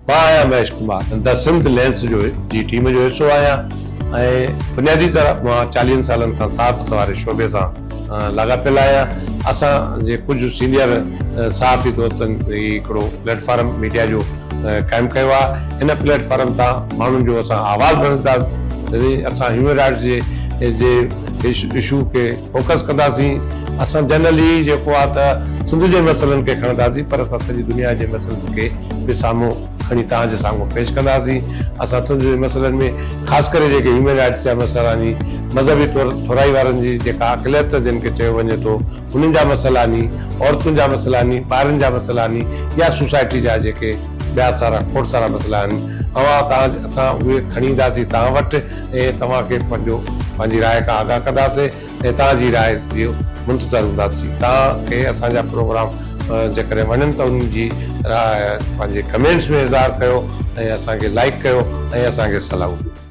مان آهيان Mahesh Kumar the Sindh lens جو جي ٽيم جو حصو آهيان ۽ بنيادي طرح مان چاليهن سالن کان صحافت واري شعبي سان لاڳاپيل آهيان. اسان جي ڪجهه سينيئر صحافي دوستن هي هڪڙو پليٽ فارم ميڊيا جو قائم ڪيو آهي. هن پليٽ فارم تان ماڻهن جو اسان آواز بڻجنداسين. اسان هيومن رائٽس جي جي اشو کي فوڪس ڪنداسين. اسان جنرلي جيڪو آهي ته سنڌ جي مسئلن کي کڻنداسين پر اسان سڄي دنيا جي مسئلن کي به سامهون کڻي توهان جي سامهون پيش ڪنداسين. اسان سنڌ جي مسئلن ۾ خاص ڪري جيڪي هيومن رائٽس جا مسئلا ني، مذهبي طور ٿورائي وارن جي جيڪا اقليت جن کي چيو وڃي ٿو انهن جا مسئلا ني، عورتن جا مسئلا ني، ٻارن جا مسئلا ني يا سوسائٽي جا جيڪي ٻيا سارا کوڙ سارا مسئلا آهن اوهان توهان اسان اهي کڻي اينداسين توهان وٽ ۽ توهان کي پنهنجو پنهنجي راء کان آگاهه ڪنداسين. ۽ توهان جي راء جي منتظر هونداسين. توهان کي اسان جا پروگرام جيڪڏهن وڻن ته انهن جي راء پنهنجي ڪمينٽس ۾ اظهار ڪيو ۽ اسان کي لائيڪ ڪيو ۽ اسان کي صلاحون ڏيو.